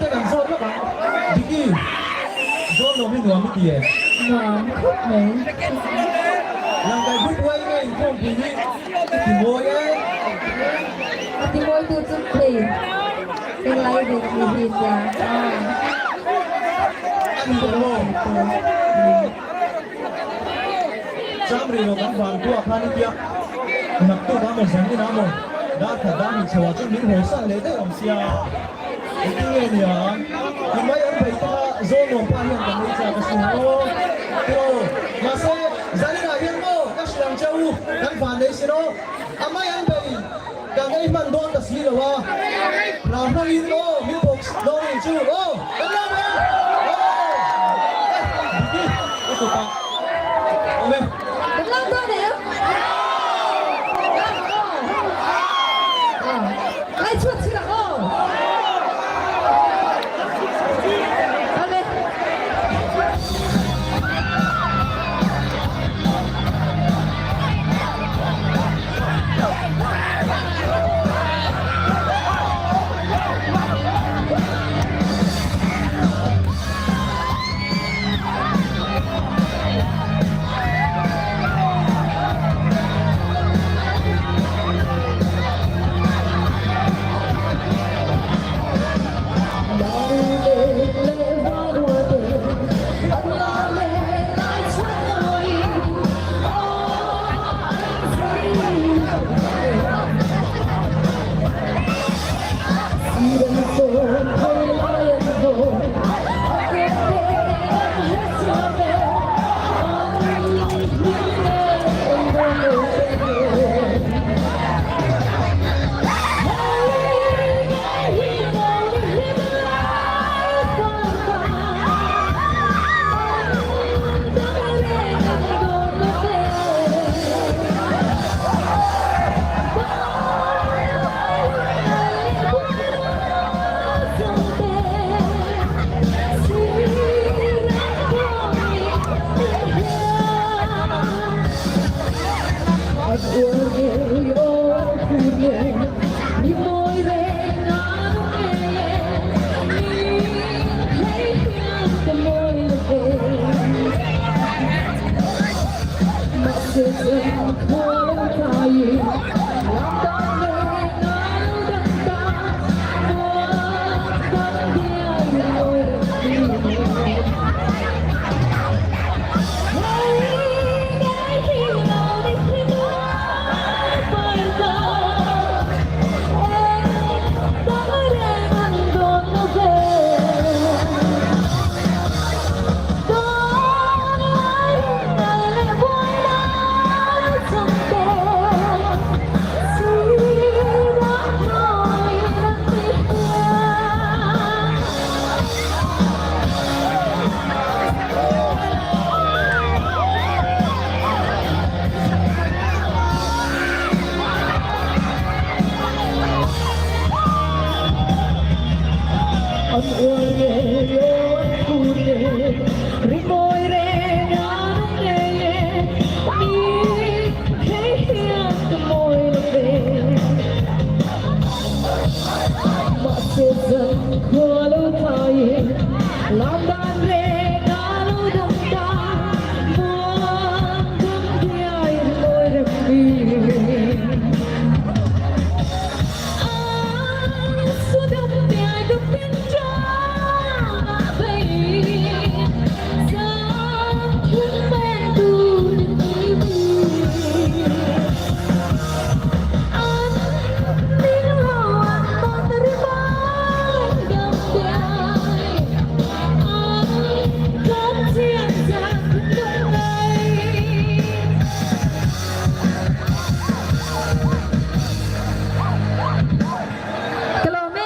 te kan zawt lawk ang. Diki, Zawlnuam hi nuam i ti em? Nuam khawp mai. Langkai Group Y nge inkhawmpui hi i ti mawi e? A ti mawi tu chu hei englai ve ka ni hi nia. A ni lo maw? Cham rih lo kan van kuah khan i tia naktuk a maw zan inah maw dar khat dar hnih chho ah chuan min haw san leh daih awm sia engtin nge nia i mai an phei te kha Zawlnuam pa hian kan ei chak asin aw tiraw mahse zan inah hian maw ka hrilh ang che u kan van nei sin aw a mai an phei kan ei hman dawn ta si lo a hla hmangin aw min bawk dawn in chu aw kan lawm em aw diki i kutah awm e. Kan lawm dawn em? Lawm aw. Lai chhuat chhir ang aw. Awle. Ka lawm e.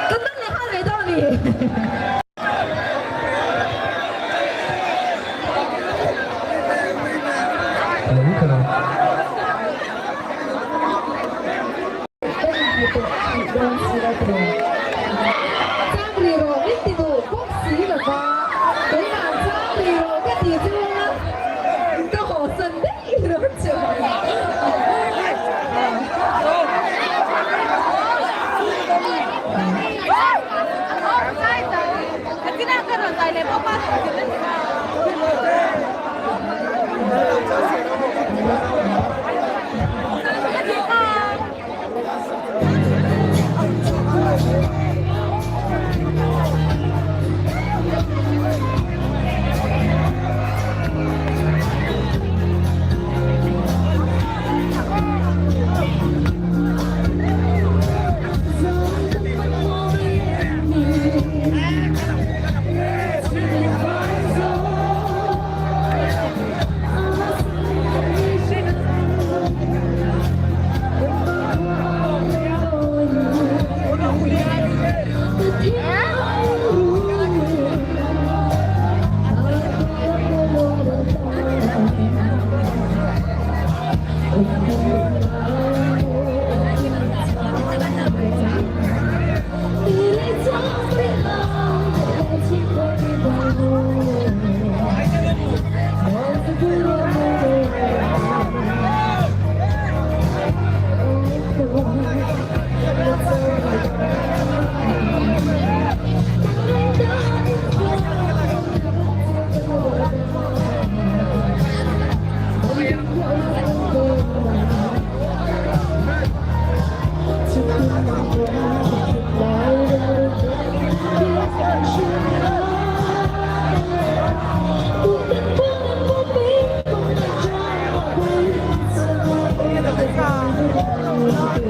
Ka nang leh nghal mai dawn a ni. Hello, hello. Ka inhmu tawh tih dawn si lo tawh. Chang ri rawh min ti duh bawk si lo va, keimah chang ri rawh ka ti chu ka hawsan daih rawh chu.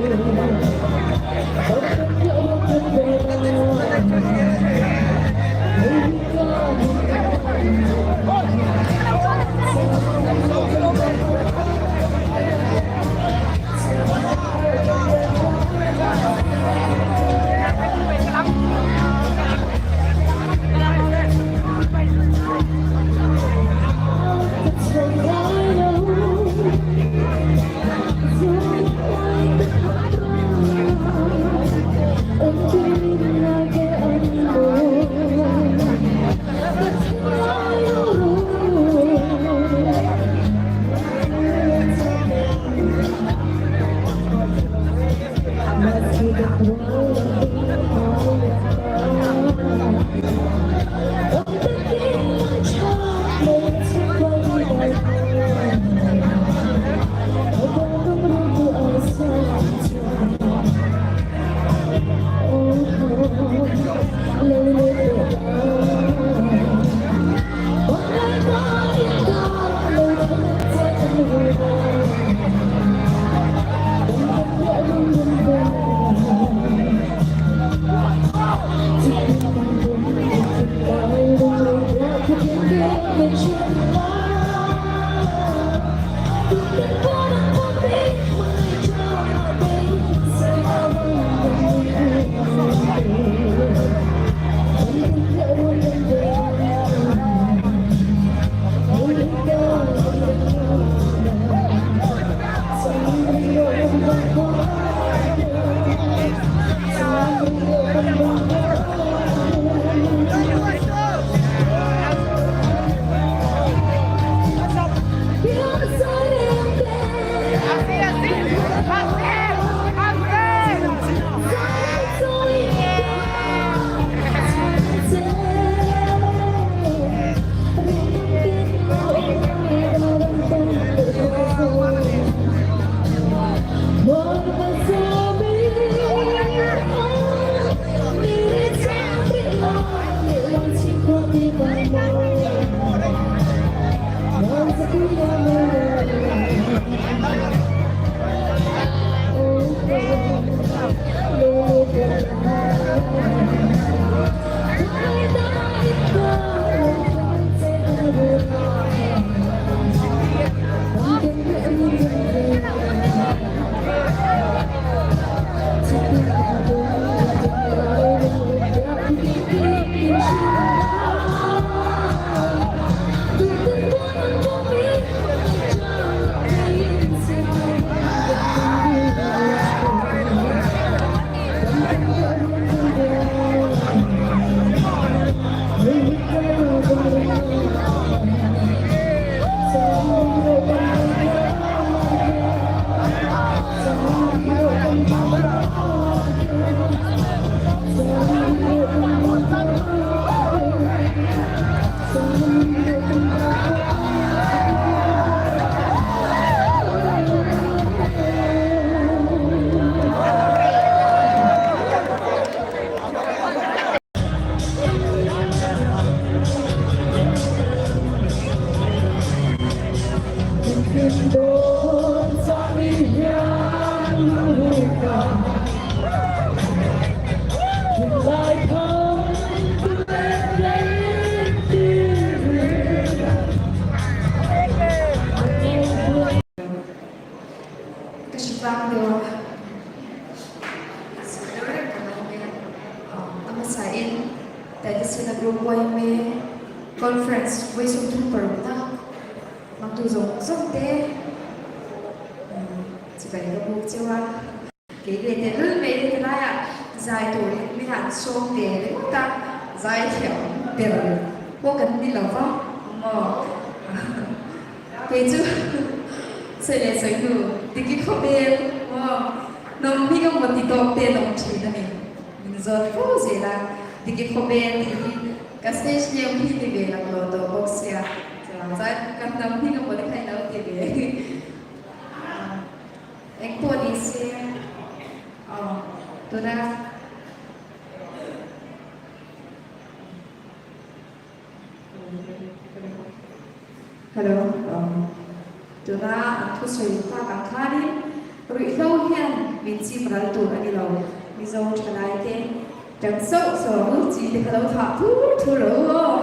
Ka hritlang deuh a, sawi deuh reng ka lo awm e. A hmasain Taitesena Group yma Conference vawi 36 na hmangtu zawng zawng te chibai ka buk cheu a. Kei ve tehlul mai te helaiah zai turin min han sawm ve ringawt a, zai thiam ber pawh kan ni lo va maw? Kei chu sawi leh sawi hnu diki khawvel maw hnam hi ka maw ti tawk te an awm thin a ni. Min zawt fo zel a, diki khawvel tih hi ka stage name hi ni ve lang lo tawh bawk sia, chuan ka hnam hi ka maw te kha i lo ti ve. Eng pawh ni se aw tuna Hello tuna an thusawi tak ang khanin ruihhlo hian. min chim ral tur a ni lo. Mizo thalai te tang sauh sauh ang u, chi te kha lo thah thur thur rawh u aw.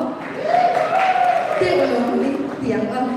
Teuh lo min ti ang aw.